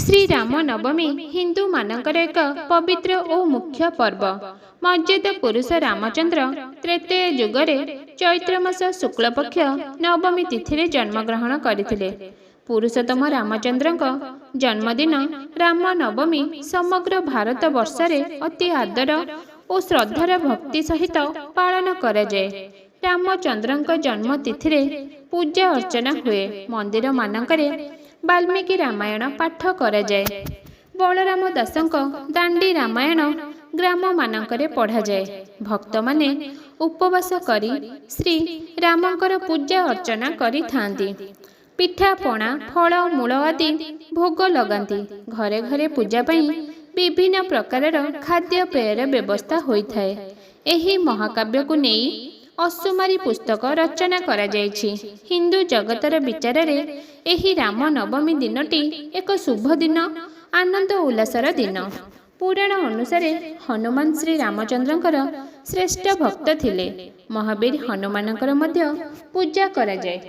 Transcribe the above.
ଶ୍ରୀରାମ ନବମୀ ହିନ୍ଦୁମାନଙ୍କର ଏକ ପବିତ୍ର ଓ ମୁଖ୍ୟ ପର୍ବ। ମର୍ଯ୍ୟାଦା ପୁରୁଷ ରାମଚନ୍ଦ୍ର ତ୍ରେତୟା ଯୁଗରେ ଚୈତ୍ର ମାସ ଶୁକ୍ଳପକ୍ଷ ନବମୀ ତିଥିରେ ଜନ୍ମଗ୍ରହଣ କରିଥିଲେ। ପୁରୁଷୋତ୍ତମ ରାମଚନ୍ଦ୍ରଙ୍କ ଜନ୍ମଦିନ ରାମନବମୀ ସମଗ୍ର ଭାରତ ବର୍ଷରେ ଅତି ଆଦର ଓ ଶ୍ରଦ୍ଧାର ଭକ୍ତି ସହିତ ପାଳନ କରାଯାଏ। ରାମଚନ୍ଦ୍ରଙ୍କ ଜନ୍ମ ତିଥିରେ ପୂଜା ଅର୍ଚ୍ଚନା ହୁଏ। ମନ୍ଦିରମାନଙ୍କରେ ବାଲ୍ମୀକି ରାମାୟଣ ପାଠ କରାଯାଏ। ବଳରାମ ଦାସଙ୍କ ଦାଣ୍ଡି ରାମାୟଣ ଗ୍ରାମମାନଙ୍କରେ ପଢ଼ାଯାଏ। ଭକ୍ତମାନେ ଉପବାସ କରି ଶ୍ରୀ ରାମଙ୍କର ପୂଜା ଅର୍ଚ୍ଚନା କରିଥାନ୍ତି। ପିଠାପଣା, ଫଳ ମୂଳ ଆଦି ଭୋଗ ଲଗାନ୍ତି। ଘରେ ଘରେ ପୂଜା ପାଇଁ ବିଭିନ୍ନ ପ୍ରକାରର ଖାଦ୍ୟପେୟର ବ୍ୟବସ୍ଥା ହୋଇଥାଏ। ଏହି ମହାକାବ୍ୟକୁ ନେଇ ଅସୁମାରୀ ପୁସ୍ତକ ରଚନା କରାଯାଇଛି। ହିନ୍ଦୁ ଜଗତର ବିଚାରରେ ଏହି ରାମନବମୀ ଦିନଟି ଏକ ଶୁଭ ଦିନ, ଆନନ୍ଦ ଉଲ୍ଲାସର ଦିନ। ପୁରାଣ ଅନୁସାରେ ହନୁମାନ ଶ୍ରୀ ରାମଚନ୍ଦ୍ରଙ୍କର ଶ୍ରେଷ୍ଠ ଭକ୍ତ ଥିଲେ। ମହାବୀର ହନୁମାନଙ୍କର ମଧ୍ୟ ପୂଜା କରାଯାଏ।